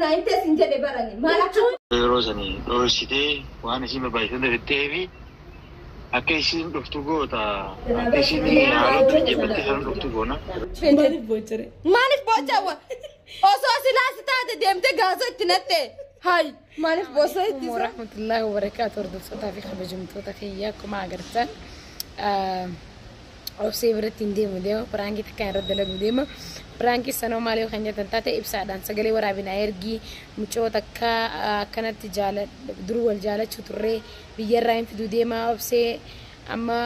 naa himtee sin jedhe barani. Maal akka Yeroo sanii dhoositee waan isiin barbaachisan dafittee fi akka isiin dhuftu goota. Akka isiin haala mijeeffattee sana dhuftu goona. Maaliif boochere? Maaliif boochaa? Osoo silaas taate deemtee gaazoo itti natte. Hay maaliif boosoo itti Wa rahmatullahi wa barakaatu hordoftoota fi kabajamtoota kiyya akkuma agartan obsee biratti hin deemu deema piraankii takka irra dalagu deema. Piraankii sanoo maal yoo kan jettan taate ibsaadhaan sagalee waraabinaa ergii mucoo takka akkanatti dur wal jaalachuu turree biyyarraa hin fiduu deema obsee amma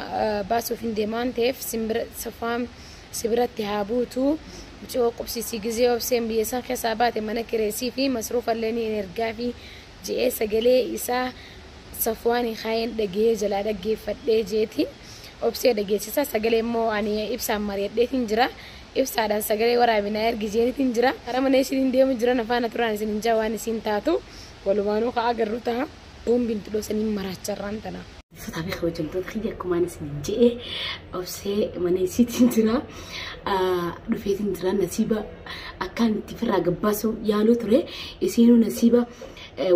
baasuuf hin deema waan ta'eef safaan sibiratti haa buutu. Mucoo qubsiisii gizee obseen biyya san keessaa baate mana kireessii fi masruufallee ni ergaa fi je'ee sagalee isaa Safwaan kaayeen dhagee jalaa dhaggeeffadhee jeetiin obsee dhageessisa. Sagalee immoo ani ibsaan mari'adheetiin jira. Ibsaadhaan sagalee waraabinaa ergi jeenitiin jira. Karaa mana isiin deemu jira nafaana turaan isin hin jaa waan isiin taatu walumaanuu ka'a agarru ta'a. Boombiin tudhoosanii maraacharraan tana. Hordoftoota fi kabajamtoota kiyya akkumaan isin je'e obsee mana isiitiin jira. Dhufeetiin jira nasiiba akkaan itti firraa gabbaasu yaaluu ture. Isiinuu nasiiba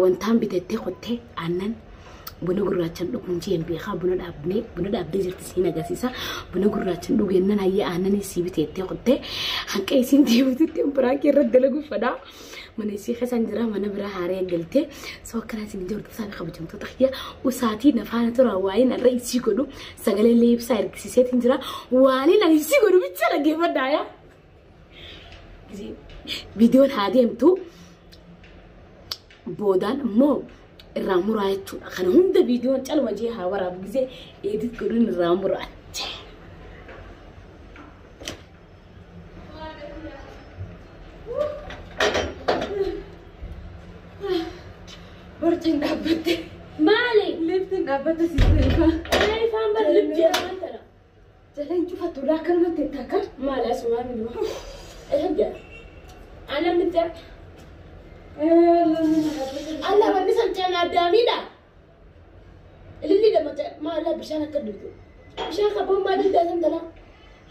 wantaan bitattee qottee aannan buna gurraachan dhuguun jeen beekaa buna dhaabnee buna dhaabdee jirti siin agarsiisa. Buna gurraachan dhugeennan hayyee aannan isii biteettee qottee hanqa isiin deebitutti biraankii irratti dalaguuf fedhaa. Mana isii keessan jira mana biraa haaree galtee soo akkanaa isin ijaa hordoftoota fi kabajamtoota kiyya usaatii nafaana tura waa'een irra isii godhu sagalee illee ibsaa ergisiiseetiin jira waa'een ani isii godhu bicha dhaggeeffadhaa yaa. Viidiyoon haa deemtu boodaan immoo irraa muraa jechuudha. Kana hunda viidiyoon caluma jee haa waraabu gisee edit godhuun irraa muraa. Borciin dhaabbatte. Maali? Liftiin dhaabbatte si ta'e. Ifaan bar liftii afaan tana. Jalaan cufattu laa akkanumatti takka. Maali asumaa bilma? Eessa jira? Aannan bitte. Alla wanni san cana addaamiidha. Ililli dhamma maala bishaan akka dhugdu. Bishaan qabuun maal dugdaa san tana?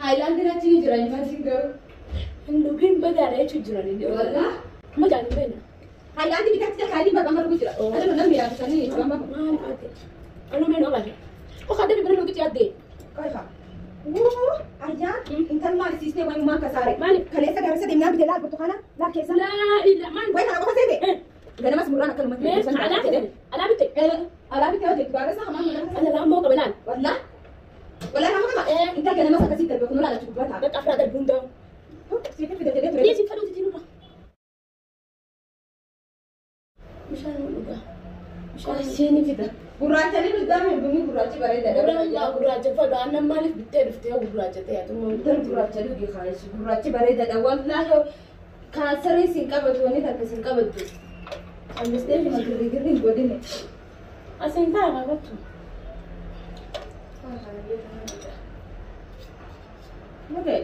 Haayilaandiin achi ni jira imaajiin garuu. Hin dhugin badaadha jechuun jiran inni. Wallah. Majaan hin beekna. Haayilaandii bitaatti jira kaayilii bakka amma dhugu jira. Adama namni yaabisanii amma. Maal faate? Anu meen obaate. Okaa deebi bira nuti yaaddee. Qofa. Wuu Ayyaan intal maal siistee wayummaan kasaare. Maaliif? Kaleessa gaarisa deemnaan bitee laal burtukaana laal keessa. Laa ila maal? Wayi kana qofa seete. Ganamas murraan akkanumatti. Mee alaa bitee? Alaa bitee? Alaa bitee hojjetu gaarisa hamaan magaalaa. Ala laamoo qaba laal. Wallah. Wallah nama qaba. Intal ganamas akkasii darbe kun laala gubbaa ta'a. Bakka afuraa darbu hundaa'u. Sitti fide jedhee ture. Dhiisi fadhuuti nurra. Bishaan dhugaa. Isheen fida. Gurraachanii dhugdaan bunni gurraachi bareedaadha. Gurraacha fadhu aannan maaliif bittee dhuftee gurraacha ta'e ati Intal gurraacha dhugi kaayeshi gurraachi bareedaadha. Wallaahi kaansarii siin qabatu wanni takka siin qabattu. Callistee fi girri girri hin godhine. Asiin ta'a qabattu. Mugee.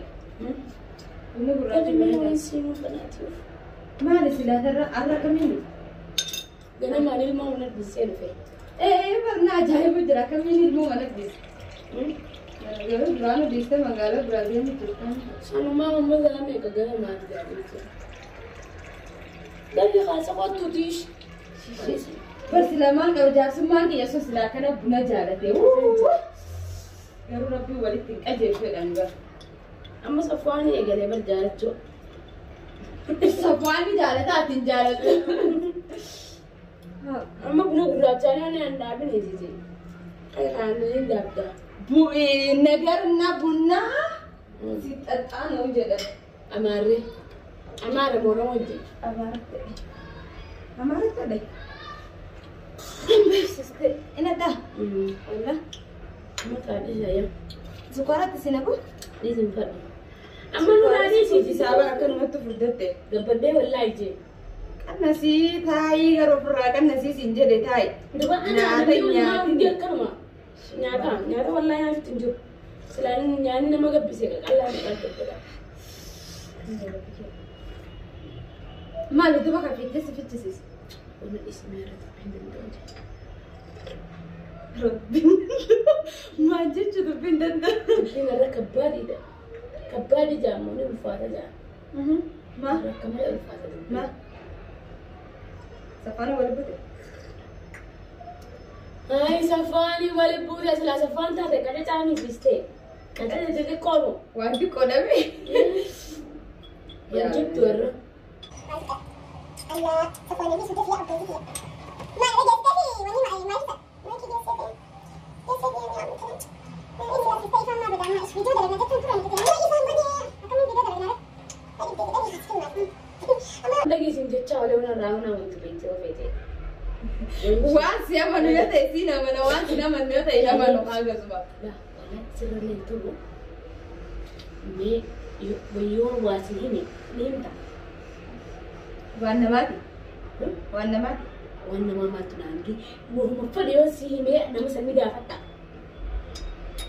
Bunni gurraachi bareedaadha. Maali silaatarra arra kamiin? Ganamaan ilmoo mana dhiisee dhufe. Barna ajaa'ibu jira kamiin ilmoo mana dhiise. Garuu duraanuu dhiistee magaalaa biraa deemu jirtan. Sanumaa amma gara meeqa ganamaan gaarii jira. Dalli kaasa qottu tiish. Bar silaa maal qaba jaarsummaan kiyya sun silaa kana buna jaalate. Garuu rabbiin walitti hin qajeelchu jedhan bar. Amma Safwaan eegalee bar jaalachuu. Safwaan jaalata ati hin jaalattu. Amma buna gurraachaa naan hin dhaabin ejije. Aannan hin dhaabda. Bu'ee nagarna bunaa si xaxxaa na'u jedhan. Amaarri. Amaara boora wajjin. Amaaratti. Amaaratti dha. Beeksiste. Inadha. Wallah. Amma taadhi yaa. Sukaaratti si naqu? Dhiisin fadhu. Amma nurraa dhiisii. Isaa bara akkanumatti furdatte. Gabbadee wallaahi jee. Qannasii taayii gara ofirraa qannasii siin jedhe taayi. Nyaata nyaata akkanuma. Nyaata nyaata wallaahi nyaatutti hin jiru. Silaan nyaanni nama gabbise qaqallaa maqaa gabbadha. Maali duba kafiittee si fichisiisa? Wanni dhiisii irratti hin danda'u. Rabbiin maal jechuu dubbiin danda'u? Dubbiin irra kabbaadiidha. Kabbaadii jaamu ni ulfaata jaa. Maal? Akka malee ulfaata dubbiin. Maal? Safaana wal buute. Ay, safaani wal buute silaa safaan taate qacacaa nuuf dhistee. Qacaca xixiqqoo. Waan xiqqoo dhabe. Waan jettu warra. Dhageessin jecha olee waan irraa waan amantu beektee ofeete. Waan si amanu yoo ta'e siin amana, waan si amanu yoo ta'e hin amanu akkasuma. Sirriilee hin tolu. Mee yoo waa si hime ni himta. Waan namaati. Waan namaati. Waan namaa maaltu naan gee. Morma fadhi yoo si himee nama san ni gaafadha.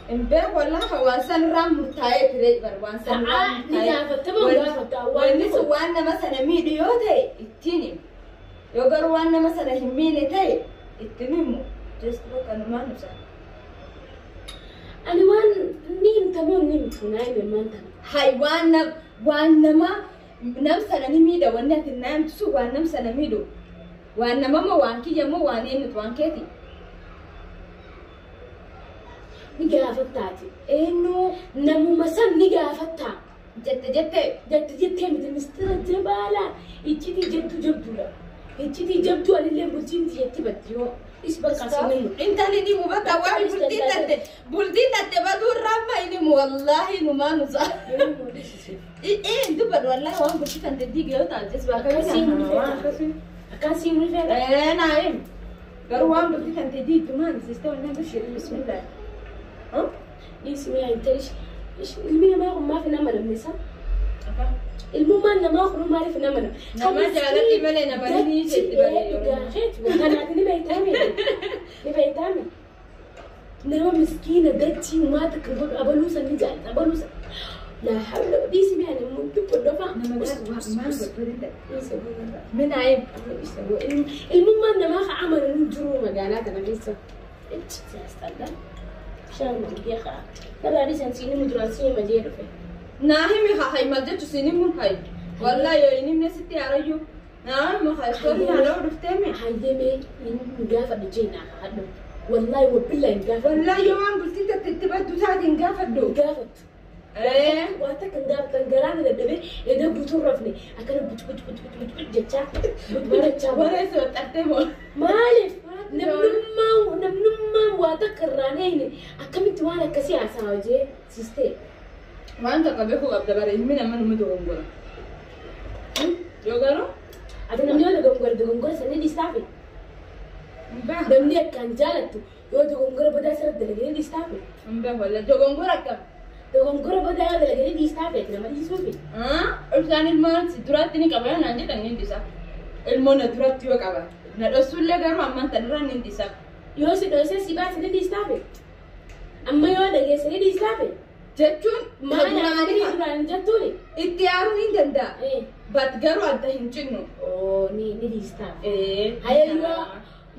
Hin beeku wallaahi waan san irraa murtaa'ee ture bar waan san irraa Ni gaafatta moo gaafatta? Wanni sun waan nama sana miidhu yoo ta'e ittiin himu. Yoo garuu waan nama sana hin miine ta'e ittiin himu. Just kanumaan ibsa. Ani waan ni himta moo ni himtu naa hime maanta. Hay waan nama nam sana ni miidha wanni ati naa himtu sun waan nam sana miidhu. Waan nama moo waan kiyya moo waan eenyutu waan keeti. Ni gaafattaati. Eenyu Namuma san ni gaafattaa. jette jette Jette jettee miti mistira jabaalaa iccitii jettu jabduudha. Iccitii jabduu anillee bultiin jetti batti yoo is bakka siin himu. Intalli ni mu bakka waan bultiin tatte baduu irraa amma inni mu wallaahi numaan usa. Ee dubbadhu wallaahi waan bultii tatte diige yoo taate bakka Akkasii ni feeta. Ee naa him. Garuu waan bultii tatte diigdu maali siiste wannan bishii bismillah. Dhiisi mi'a intali ilmi namaa kun maaf hin amanamne isa? Ilmummaan namaa kun maaliif hin amanamne? Nama jaalatti malee nama ni jetti malee. Kanaaf ni beektaame. Ni beektaame. Nama miskiina dachii maata kan godhu abaluu san ni jaalata abaluu san. Laa hawla dhiisi mi'a namni dubbadhu afaan. Nama maal godhuu danda'a? Dhiisi godhuu. Min haayim. Ilmummaan namaa ka amanu jiru magaalaa kana keessa. Itti siyaasxalla. Bishaan gurgee kaa. Narraa dhiisan siini muduraan siini majee dhufe. Naa himi haa hay maal jechu siini mun hay. Wallaahi yoo inni himne sitti haarayyuu. Naa himi haa istoori haala dhuftee mi. Hayyamee hin gaafadhu jee naa haadhu. Wallaahi wabbillaa hin gaafadhu. Wallaahi yoo waan bultiin tatte itti baddu taate hin gaafadhu. Hin gaafattu. Waan takka hin gaafatan garaan dadhabee edda guutuu rafne akkana buc buc buc buc buc buc jechaa buc jechaa. Waree si waxxartee moo? Maaliif namnummaan waa takka irraan eegne akkamitti waan akkasii haasawa jee siistee. Waan takka beekuu qabda bare ilmi nama nama dogongora. Yoo garuu Ati namni yoo dogongora dogongora sanii dhiistaafi. Namni akkaan jaalattu yoo dogongora badaa sirra dalaganii dhiistaafi. Hin beeku wallaahi dogongora akkam. Dogongora badaa yoo dalaganii dhiistaafi ati nama dhiisuufi. Ibsaan ilmoon si duratti ni qaba naan jedhan ni dhiisa. Ilmoon na duratti yoo qaba. Na dhossullee garuu ammaan tanirraa ni dhiisa. Yoo si dhoosee si baase ni dhiistaafi. Amma yoo dhageesse ni dhiistaafi. Jechuun Maal duraanii duraan jettuuni? Itti yaaruun hin danda'a. Bat garuu adda hin cinnu. Oo ni dhiistaafi. Hayya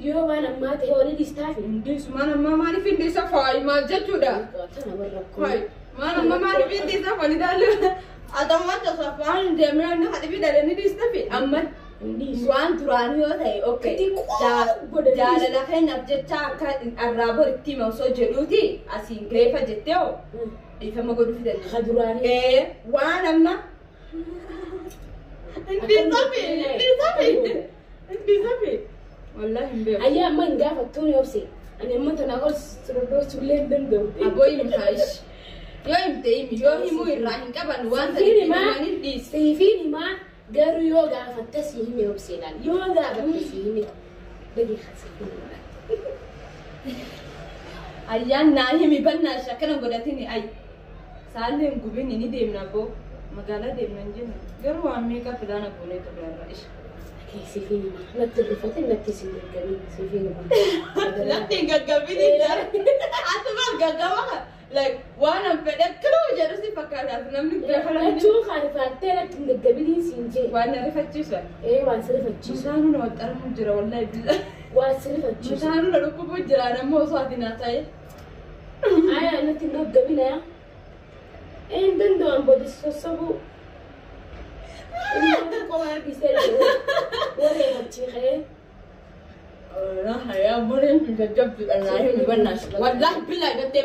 yoo waan ammaa ta'e yoo ni dhiistaafi. Hin dhiisu maan ammaa maaliif hin dhiisa faayi maal jechuudha. Tana warra akkoo. Faayi maan ammaa maaliif hin dhiisa fani daalee. Atamma tasafaan deemee inni haadhi fi dhalee ni dhiistaafi amma. Waan duraanii yoo ta'e okay. Jaalala keenyaaf jecha akka arraa bor itti hima osoo jedhuuti asiin geeffa jettee hoo dhiifama godhuu fidanne. Ka duraanii. Waan amma. Hin dhiisafi hin dhiisafi hin dhiisafi. Wallaahi hin beeku. Ayyaa amma hin gaafattuun yoobse. Ani amma tanaa ol sirdoosuu illee hin danda'u. Aboo himi haayish. Yoo himte himi yoo himuu irraa hin qaban waan sana Siifin himaa himanii dhiisi. Siifin himaa garuu yoo gaafatte si hime obseenaan yoo gaafatte si hime daqiiqa siifin himaa. Ayyaan naa himi bannaa ishee akkana godhatini ay. Saalli hin gubini ni deemna aboo. Magaalaa deemna hin jennu. Garuu waan meeqa filaana goonee turre irra ishe. Siifin himaa natti rifate natti sin gaggabin siifin himaa. Natti hin gaggabin hin jara. Ati maal gaggaba? Like waan an fedhe akkanuma jedhu si fakkaata namni beekaa Jechuun kaanifattee natti hin gaggabiniin siin jee. Waan na rifachiisu. Waan si rifachiisu. Musaanuu na waxxaramuu jira wallaahi billa. Waan si rifachiisu. Musaanuu na dhukkubuu jira nammoo osoo ati naa ta'e. Ayaa natti hin gaggabin ayaa. Hin danda'an booda sossobuu. Inni qomaa dhiisee jiru. Waree achii ka'ee. والله بالله ده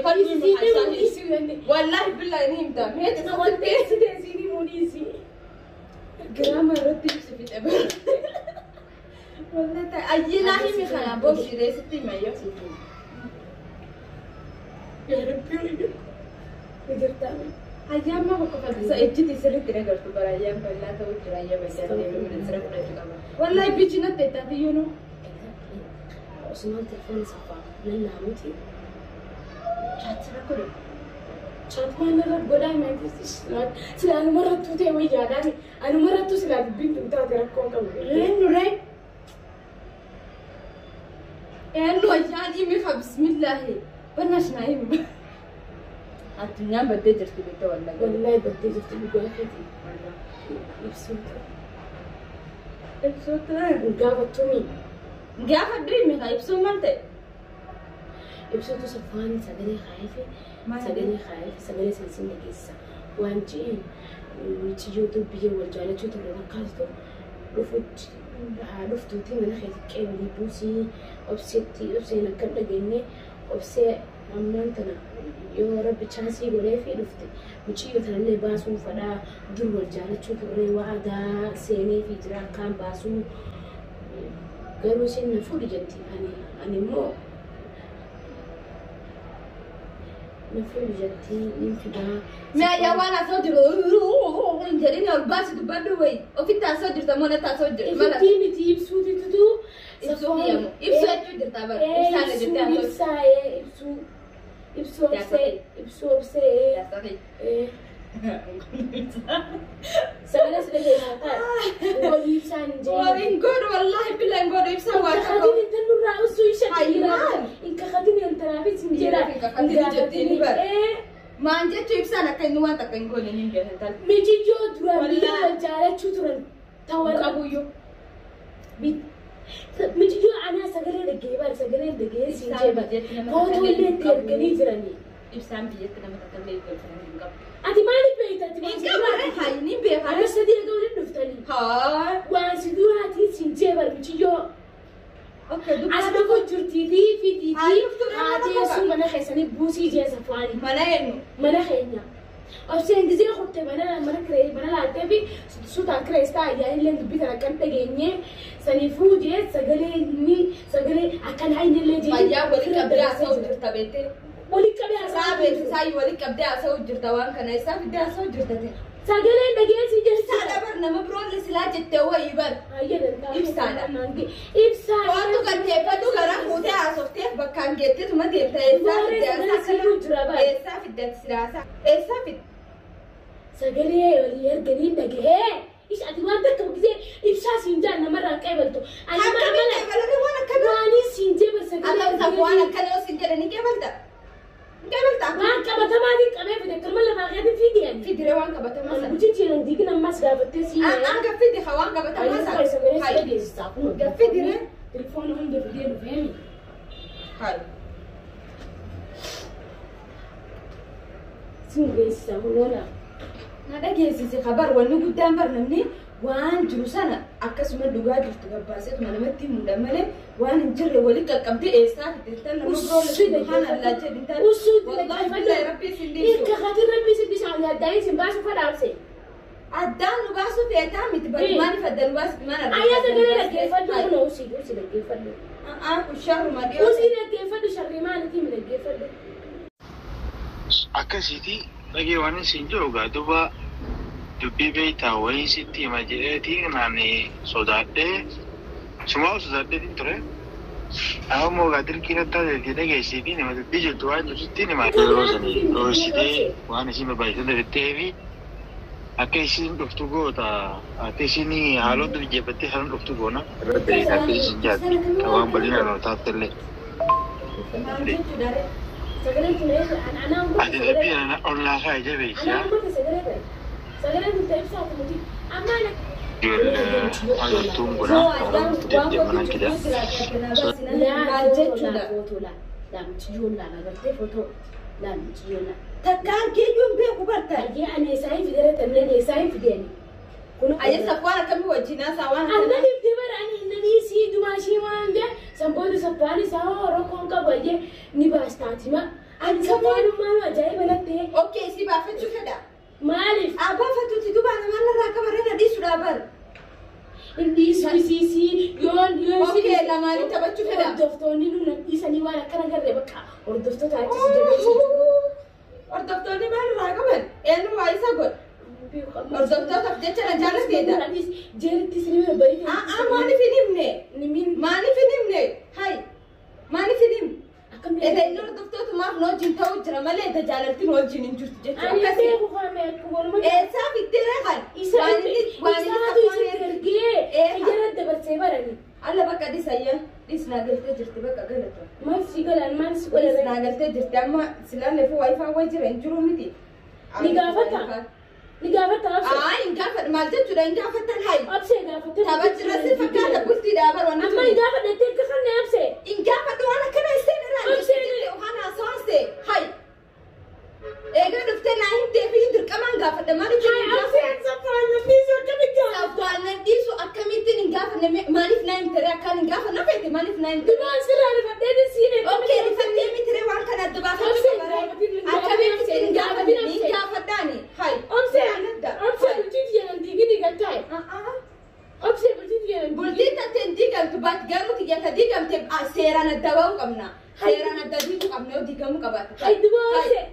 والله بالله نمت جرامر رتب سفيت أبر والله أينا هي مخنا بوشي ريستي ما يوم يا ربي قدرت أيام ما هو كفل سأجتي سرت رجعت برا أيام بالله توجر أيام بس من سرت رجعت والله بيجينا تتاتي يونو عثمان تلفون صفا لنا عمتي شات ركض شات ما نرد ولا ما يدري سلا أنا مرة توتي ويا داني أنا مرة توسلا بنت بتاعتي ركون كم رين رين إنه يعني مخ بسم الله بناش نايم الدنيا بدي جرتي بيته ولا والله بدي جرتي بيته إبسوت إبسوت قافت تومي قافت دريمي إبسوت مالتي إبسوت صفوان سجلي خايفة سجلي خايفة سجلي سنسين جيسا وانجين وتجوا بيا والجالة تجوا تبغى رفض رفض تيم أنا خيت كأني بوسي أبسيتي أبسي نكرنا جنة أبسي أمانتنا يا رب تشانسي ولا في رفض مشي يترني باسو فدا دور والجالة تجوا تبغى وعدا سيني في جرا كان باسو قالوا سين نفور جنتي أنا مو نفور جنتي نفدا ما يا وانا صدر جريني والباس تبدوي وفي تاسجر تمونا تاسجر ما تيجي تجيب سودي تدو إبسو إبسو تجر تبر إبسو إبسو إبسو إبسو إبسو سألت لي نقول والله بالله نقول إبسو خديني أنت نور رأسه يشجع إنك خديني أنت رابط سنجرا ما عندي تيبس أنا كأنه أنت كأنه نيجي هتال ميجي جو درا ميجي جارة شو درا تاور أبويو ميجي جو أنا سجلت دقيقة سجلت دقيقة سنجيبة فوتو اللي تركني جراني إبسام بيجي لما تكلم يقول أنت مالك بيت أنت مالك بيت هاي نبي أنا سدي أقول نفتني ها وأنا سدوها تيجي ميجي جو أسمع جرتي في دي هاتي سو منا خيسني بوسي جي سفاري منا إنه منا خينا أبسين جزء خدت منا منا كري منا لا تبي سو تاكل استا يعني لين دبي ترى كم تجيني سنيفو جي سجلي ني سجلي أكل هاي نلي جي فيا ولي كبدا أسوي جرتا بيتي ولي كبدا سابت ساي ولي كبدا أسوي جرتا وان كان يسافر بدي أسوي جرتا سجلي دقيقة جرتا سادة برنا مبرون لسلاج التوا يبر إبسانا إبسانا وانتو كان تيفادو غرا خوتي عصفتي بكان جتت وما ديرتا إسافة إسافة إسافة سجلي ولي يرجعني دقيقة إيش أتوان تكتب كذي إبسا سينجان نمرة كيبلتو أنا ما كيبلتو وأنا كذا وأنا سينجان بس أنا سبوانا كذا سينجان نكيبلتا ما كبت ما دي كمان في ذكر ملا ما غادي في دي في دروان كبت ما سا بتجي عندي كنا ما سقفت سي أنا قفي دي خوان كبت ما سا هاي قفي دي تليفون عنده في دي فهمي هاي سنجيس ولا نادا جيسي خبر ونو قدام برنامج وان جلوسنا أكسم اللغات تقباسات ما نمتي من دمله وان نجري ولك قبضي إساف تلتنا مبرول سبحان الله جل والله بالله ربي سنديسو إيه كخاطر ربي سنديسو على الدين سنباسو فدامسي الدان وباسو في أتامي تبغى ما نفدل واس ما نرد أيا تقول لك كيف فدو وسي وسي كيف فدو الشر ما دي وسي كيف فدو شر ما نتي من كيف فدو أكسيتي لقي وانا سنجو قادوبا dubbii beektaa wayii sitti hima jedheetiin ani sodaadhee sumaa sodaadheetiin ture. Amma immoo dirqii natti taatee dhageessii fi nama dubbii jirtu waan jirtutti nima yeroo sanii dhoositee waan isiin barbaachisan dafittee fi akka isiin dhuftu goota akka isiin haalota mijeeffattee haala dhuftu goona irratti akka isiin jaatti waan bal'inaan ol taate illee. Ati dubbii ol laafaa jabeessaa. Takkaan keeyyuun beeku barta. Ayya safwaan akkamii wajjin haasawaa? Annan ibdee bara ani nanii sii dumaashii waan jee Sanboota saffaan isaa hoo rakkoon qabu ayyee ni baastaati ma. Ani saffaanummaan ajaa'iba natti. Okay, si baafachuu fedha. Maaliif? Baafatuuti duuba namaan irraa akka barreena dhiisuudha bar. Dhiisu isiisii yoon yoon Okay, lamaanii taphachuu fedha. Hordoftoonni nu dhiisanii waan akkana garree bakka hordoftoota achi si jabeessu. Hordoftoonni maal irraa qaban? Eenyu waa isa godha? Hordoftootaaf jecha na jaallateedha. Jeeritti isin barii. Maaliif hin himne? Maaliif hin himne? Hai! Maaliif hin himne? Eda inni hordoftootumaaf nu wajjin ta'uu jira malee eda jaalaltiin wajjin hin jirtu jechuudha. Ani beeku kaame walumaa. Eessaa fiddee kan? Isaatu isin ergee xiyyaara dabarsee barani. Alla bakka dhisayya dhis naa galtee jirti bakka galata. Maal si galan maal si Dhis godhan? naa galtee jirti amma silaallee fi waayifaa wayi jira hin jiru miti. Ni gaafata? Ni gaafata obsee. Aa hin gaafadhu maal jechuudha hin gaafattan hayi. Obsee gaafattee. Tapha jira si fakkaata bultiidhaa bar wanni Amma hin gaafadhattee akka kanne obsee. Hin gaafadhu waan akkana iseen irraa Obsee. waan haasawaan hayi. Egaa dhuftee naa himtee fi dirqamaan gaafadha maal jechuudha hin Obsee gaafadhu. saffaan namni isa akkamitti gaafata? Saffaan nan dhiisu akkamittiin hin gaafanne maaliif naa himte akkaan hin gaafanne feete maaliif naa himte? Duraan sirraa rifadhee siin Okay, rifattee miti waan kana adda baafachuu qaba. Akkamitti hin gaafanne hin gaafadhaani. Hayi. Obsee obsee bultii jedhan diigini gattaa'e. Obsee bultii jedhan Bultii tattee hin diigamtu baat garuu xiyyaata diigamte seeraan adda ba'uu qabna. Seeraan adda diiguu qabna yoo diigamuu qabaate. Hayduba obsee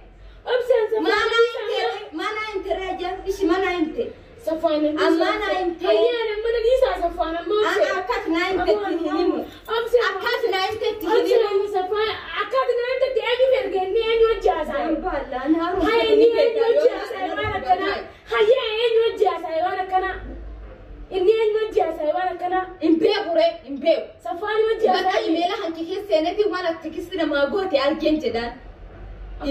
obsee Mana himte mana himte raajaan ishi mana himte. Saffaan Amma naa himte. Ayyaan amma na dhiisaa saffaan amma obsee. Akkas naa himte itti hin himu. Obsee Akkas naa himte itti hin obsee himu. saffaan akkaati naa himte eenyu ergee inni eenyu hojii haasa'e. Bal'aan haaruu. Hayya inni eenyu hojii haasa'e waan akkanaa. Hayya eenyu hojii haasa'e waan akkanaa. Inni eenyu hojii haasa'e waan akkanaa. Hin beeku ree hin beeku. Saffaan hojii Bakka haasa'e. imeela hanki keessa seeneeti waan ati tiksti namaa goote argeen jedhaan.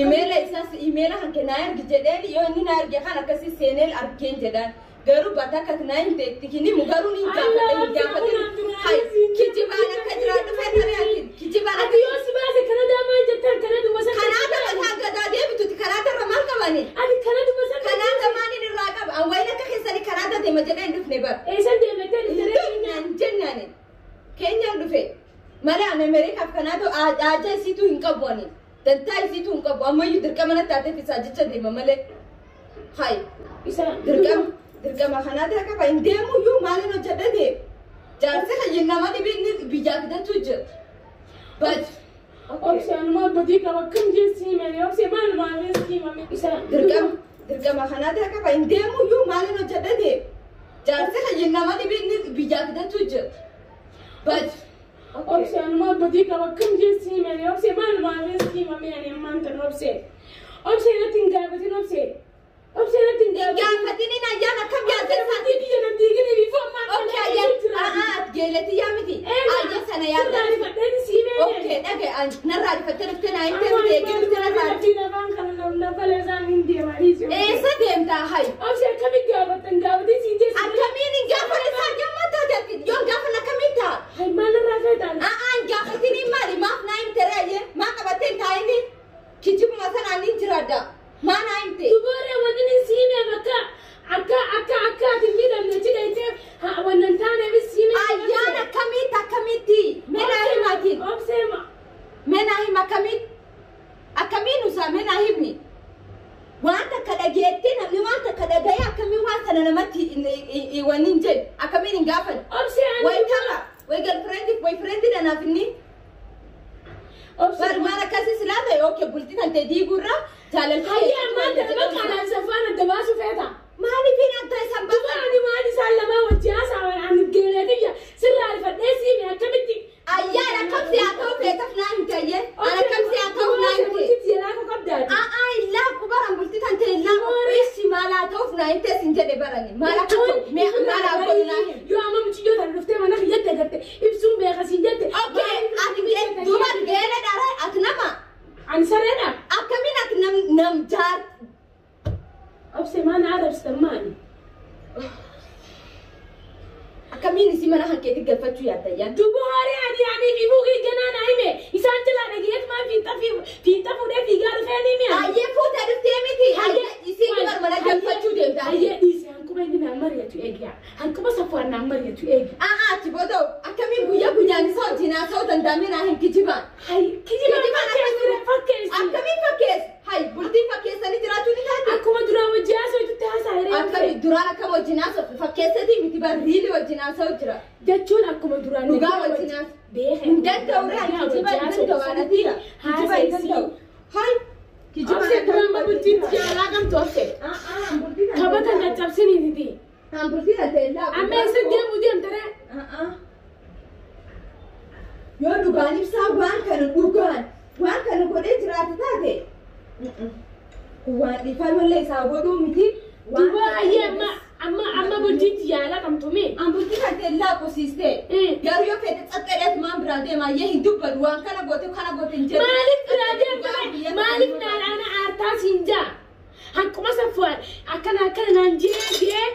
Imeela isaas imeela hanke naa ergi jedheen yoo inni naa erge kan akkasii seeneel argeen jedhaan. Garuu bakka akkas naa himte itti hin himu garuu ni gaafadhe hin gaafadhe. Hai kijibaan akka jiraadhu feetare ati kijibaan Ati akka yoo si baase Kanadaa maal jettan Kanaduma sana. Kanaada mataa gadaa deebituti kanaada irra maal qabani? Ati Kanaduma sana. Kanaada maaliin irraa qaba? An wayin akka keessanii kanaada deema jedhee hin dhufne bara. Eessan deemettee dhufte? Jennaan jennaani. Keenyaan dhufe. Malee ani Ameerikaaf kanaada aadaa isiituu hin qabu ani. Dantaa isiituu hin qabu. Ammayyuu dirqama natti taateef isaa jecha deema malee. Hai. Isa Dirqama dirqama kanaada qaba. Hin deemu iyyuu maaliin hojjedha deemu? Jaarsi kan nama dhibeen biyyaa fidachuu jira. But Obsee anumaa badii qaba akkam jeessi himame obsee maal maal himame. Isa dirqama dirqama kanaada qaba. Hin deemu iyyuu maaliin hojjedha deemu? Jaarsi kan nama dhibeen biyyaa fidachuu jira. But Obsee anumaa badii qaba akkam jeessi himame obsee maal maal himame ani ammaan tan obsee. Obsee natti hin gaafatin obsee. Obsee natti hin gaafatin. Gaafatini ayyaan akkam yaadde Bultii biyya nan diigini bifa ammaa Okay, ayyaan geelati yaa miti. Ayyaan sana yaadda. Okay, dhage narraa rifattee dhuftee naa himtee miti eegee dhuftee narraa. Eessa deemtaa hayi? Akkamiin hin gaafanne isaa yamma taate ati yoon gaafanne akkamiin ta'a? Hin gaafatini maali maaf naa himte reeyye maa qabattee hin taa'ini? Kijibuma sanaan hin jiraadha. Maa naa himte? Ayyaan akkamitti akkamitti? Mee naa himaatiin? Mee naa hima akkamitti? Akkamiin usaa mee naa himi? Waan takka dhageettee namni waan takka dhaga'ee akkamiin waan sana namatti wanni hin jedhu akkamiin hin gaafanne? Wayi tapha wayi girlfriend boyfriend dhanaaf inni bar waan akkasii silaa ta'e okay bultii kan ta'e diiguurra jaalaltii. Maaliif hin adda isaan baasan? Ayyaan akkamsi haa ta'u feetaaf naa himte ayyee. An akkamsi haa ta'uuf naa himte. Illaa baran bultii kan ta'e illaa qopheessi maal haa ta'uuf naa himte sin jedhe barani. Maal akka ta'u mee maal haa godhu naa himte. Yoo amma mucayyoo tana dhuftee mana kiyyatti agarte ibsuun beeka siin jette. Okay, ati duuba geela dhara ati nama Ani sareedha. akkamiin ati nam nam jaar Obsee maal na arrabsitan maali? akkamiin isii mana hankeetti galfachuu yaadda ayyaan? Dubbo horii ani ani fi mukii ganaa naa hime isaan jalaa dhageet maa fiinxa fuudhee fiigaa dhufee ni mi'a. Ayyee fuutee dhuftee miti. Ayyee isii dubar mana galfachuu deemta. Hayyee dhiise hanquma inni naan mari'atu eegi. Hanquma safuwaan naan mari'atu eegi. Ati booda akkamiin guyyaa guyyaa Ani isa wajjin haasa'uu danda'amee hin kijibaan. Hay kijibaan fakkeessi. Akkamiin fakkeessi? Hay bultii fakkeessanii jiraachuu ni taate. Akkuma duraan wajjin haasa'utti haasa'ee. Akkami duraan akka wajjin haasa'u fakkeessatii miti barriili wajjin haasa'u jira. Jechuun akkuma duraan dhugaa wajjin haasa'u. Hin danda'u ree kijiba hin danda'u anatiira. Kijiba hin danda'u. Hay kijiba. Obse duraan bultiitti jaalalaa qabdu obse. Kabata caccabsiniiti. Bultii ta'e Amma eessa deemuu deemtare? Yoo dhugaan ibsaa waan kana dhugaan waan kana godhee jiraatu taate waan dhiifamallee isaa godhuu miti. Duba ayyee amma bultiitti jaalala qabdu mee? Bultii kan ta'e laaqosiistee garuu yoo fedhe xaxxareet maan biraa deema ayyee hin dubbatu waan kana goote kana goote hin jedhu. Maaliif biraa deemta? Maaliif naan ana aartaa siin jaa? Hanquma safuwaan akkana akkana naan jee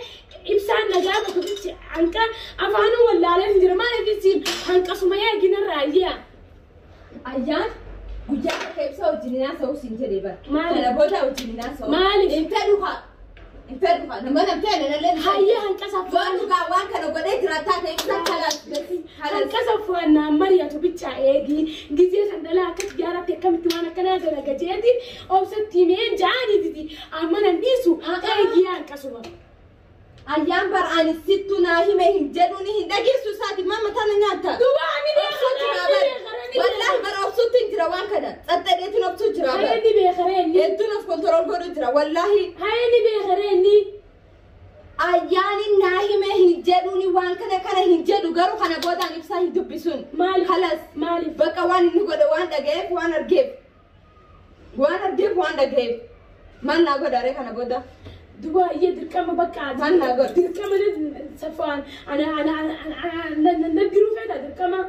ibsaan nagaa bakka hanqa afaanuu wallaalee hin jira maaliif isiin hanqasuma eeginarraa ayyaa. Ayyaan guyyaa takka ibsaa wajjin haasa'uu siin jedhee bara. Maaliif? Kana booda wajjin haasa'u. Maaliif? Hin fedhu haa. Hin fedhu haa. Nama namtee nanallee. Hayyee hanqa safuwaan. Waan dhugaa waan kana godhee jiraataa ta'e ibsaa kalaas. Hanqa safuwaan naan mari'atu bichaa eegi gizee sandalaa akkas jaaratti akkamitti waan akkanaa dalaga jeetiin obsatti himee ja'aniititi amma nan dhiisu eegii hanqasuma. Ayyaan bar ani sittu naa hime hin jedhuuni hin dhageessu isaati maama tana nyaata. Duba ani beekaa. Wallaahi bara obsuutti hin jira waan kana. Xaxxadeetiin obsuu jira. Hayni beekaree inni. Hedduun of kontirool godhu jira wallaahi. Hayni beekaree inni. Ayyaani naa hime hin jedhuuni waan kana kana hin jedhu garuu kana boodaan ibsaa hin dubbisuun. Maaliif? Halas. Maaliif? Bakka waan inni godhe waan dhaga'eef waan argeef. Waan argeef waan dhaga'eef. Maal naa godhaaree kana booda? Duba ayyee dirqama bakka Maal naa godhe? Dirqama safaan ana ana ana na diruu fedha dirqama.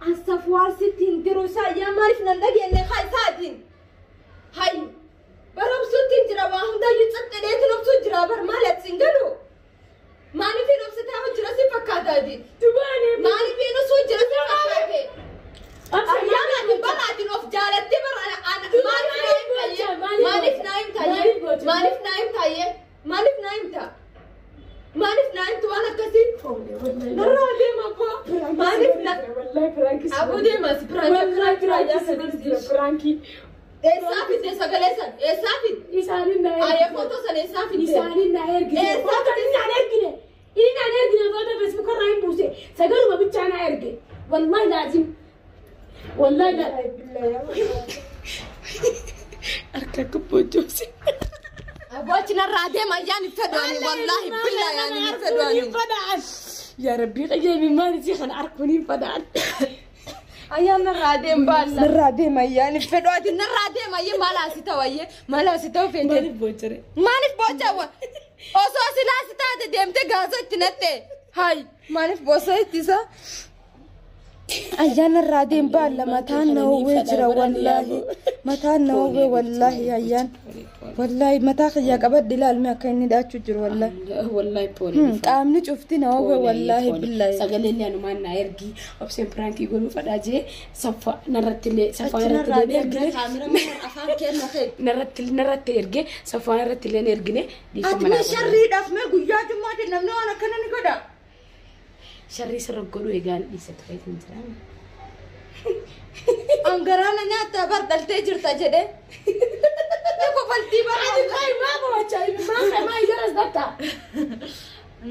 An safuwaan sitti hin diru isaa ayyaa maaliif nan dhageenye haa isaatiin. Hay bara obsuutti hin jira waa hundayyuu xaxxadeetiin obsuu jira bar maali ati hin galu? Maaliif hin obsitaa jira si fakkaataati? Duba ani. Maaliif hin osoo jira si fakkaate? Ayyaan ati balaatiin of jaalattee bara maaliif naa him tayyee? Maaliif naa him tayyee? Maaliif naa him ta'a? Maaliif naa himtu waan akkasii? Narraa deema abbaa. Maaliif na? Abuu deema si piraankii. Piraankii. Eessaa fidde sagalee san? Eessaa fidde? Isaaniin na ergite. Ayyee footoo sana eessaa fidde? Isaaniin na ergite. Eessaa fidde? Inni naan ergine. Inni naan ergine footoo Facebook irraa hin buuse. Sagaluma bichaa na erge. Wallahi laazim. Wallahi laazim. Harka kubboojjoose. Abboochi narraa deema ayyaan hin fedhu ani wallaahi billaahi ani hin fedhu ani. Yaa Rabbii qajeelmi maal isii kana arkuun hin fadhaan. Ayyaan narraa deema baalla. Narraa deema ayyaan hin fedhu ati narraa deema ayyee maal asii ta'u ayyee maal asii ta'u feete. Maaliif boocare? Maaliif boocha osoo silaa si taate deemtee gaasa itti natte. Hay maaliif boosa ittisa? Ayyaan narraa deema baalla mataan na howwee jira wallaahi mataan na howwee wallaahi ayyaan. Wallaahi mataa kiyyaa qabadde ilaalme akka inni dhaachuu jiru wallaahi. Wallaahi pooli. Qaamni cufti na howwee wallaahi billaahi. Sagaleen anumaan na ergi obseen piraankii godhuu fadhaa jee saffaa narratti illee saffaa irratti illee ergine. Narratti narratti erge saffaa irratti illee ergine. Ati mee sharriidhaaf mee guyyaa jummaatti namni waan akkana ni godha. Sharrii sirra godhuu egaan dhiise ture hin jira. Angaraana nyaata bar dhaltee jirta jedhee. Kofaltii bara. Ati kai maa boochaa maa maa ijaras datta.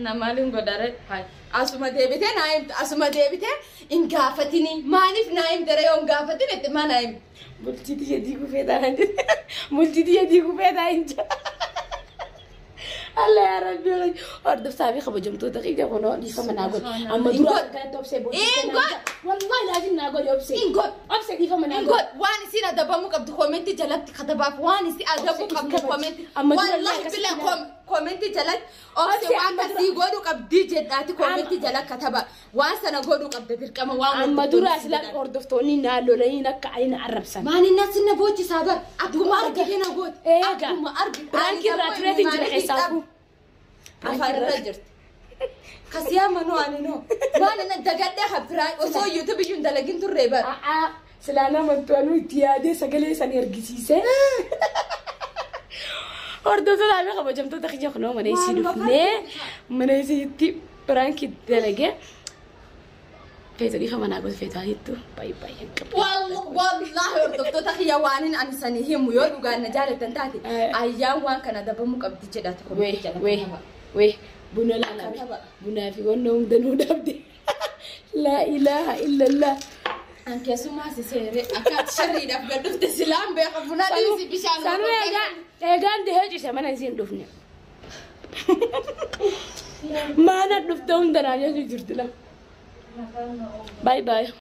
Na maaliin godhare asuma deebitee naa himtu asuma deebitee hin gaafatini maaliif naa himte yoo hin gaafatin itti maa naa himtu. Bultii tiyya diiguu feetaa hin jira. Bultii tiyya diiguu feetaa hin jira. Allah yaa Rabbi hordoftaa fi kabajamtoota kiyya kunoo dhiifama naa godhe. Amma dura akkanatti obsee Hin godhe. Wallahi laazim naa godhe obsee. Hin godhe. Obsee dhiifama naa Hin godhe. godhe waan isin adabamuu qabdu koomentii jalatti katabaaf waan isin adabuu qabdu koomentii. Amma dura Wallahi akkasitti bila koomentii jalatti obsee waan kasii godhuu qabdii jedhaati koomentii jala kataba waan sana godhuu qabda dirqama waan. Amma dura asila hordoftoonni naa lolanii akka ani na arrabsan. Maani nasi na boochisaa bar akkuma argite na goote. Eega. Akkuma argite. Piraankii irraa tureetiin jira keessaafuu. Afaan irra jirti. Kasiyaa manuu ani noo. Maani na dagadhee habiraa osoo yuutuubii iyyuu hin dalagin turre bar. A'aa silaa nama anuu itti yaadee sagalee san ergisiisee. Hordoftoota fi kabajamtoota kiyya kunoo mana isii dhufnee mana isiitti piraankii dalagee. Feetu dhiifa manaa gosa feetu haa baay'ee baay'ee qabu. Wallaahi hordoftoota kiyya waaniin ani sanii himu yoo dhugaan na jaalatan taate ayyaan waan kana dabamuu qabdi jedhati Wee wee wee buna laalame bunaa fi wanna hundanuu dhabde. Laa ilaaha illallah. An keessumaa si seere akka ati sharriidhaaf gad dhufte silaan beeka buna dhiisi bishaan. Sanuu eegaan dihee cise mana isiin dhufne. Maana dhufte hundanaa jechuu jirti lama. Bye bye.